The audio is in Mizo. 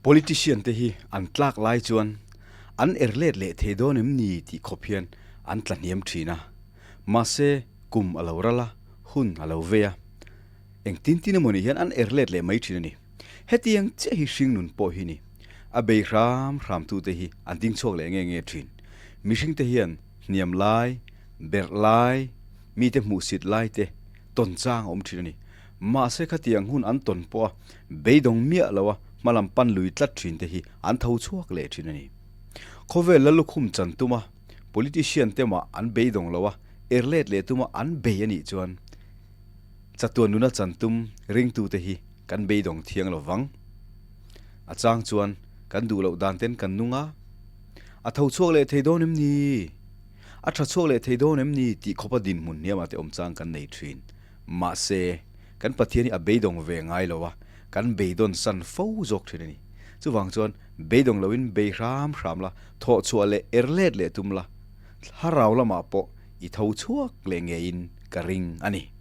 Politician te hi an tlak lai chuan an er let leh thei dawn em ni tih khawp hian an tla hniam thin a. Mahse, kum a lo ral a, hun a lo vei a. Engtin tin emaw ni hian an er let leh mai thin a ni. Hetiang chiah hi hringnun pawh hi ni. A bei hram hram tute hi an ding chhuak leh nge nge thin. Mihring te hian hniam lai, berh lai, mite hmuhsit lai te tawn chang a awm thin a ni. Mahse khatiang hun an tawn pawh a beidawng miah lo a hmalam pan lui tlat thin te hi an tho chhuak leh thin a ni. Khawvel la lukhum chan tum a, politician te mah an beidawng lo a, er let leh tum a an bei a nih chuan chatuan nuna chan tum ringtute hi kan beidawng thiang lo vang. A chang chuan kan duh loh dan ten kan nung a, a tho chhuak leh thei dawn em ni? A tha chhuak leh thei dawn em ni? tih khawpa dinhmun hniamah te awm chang kan nei thin. Mahse, kan Pathian hi a beidawng ve ngai lo a, kan beidawn san fo zawk thin a ni. Chuvang chuan, beidawng loin bei hram hram la, thawh chhuah leh er let leh tum la, thlarau lamah pawh i tho chhuak leh ngeiin ka ring a ni.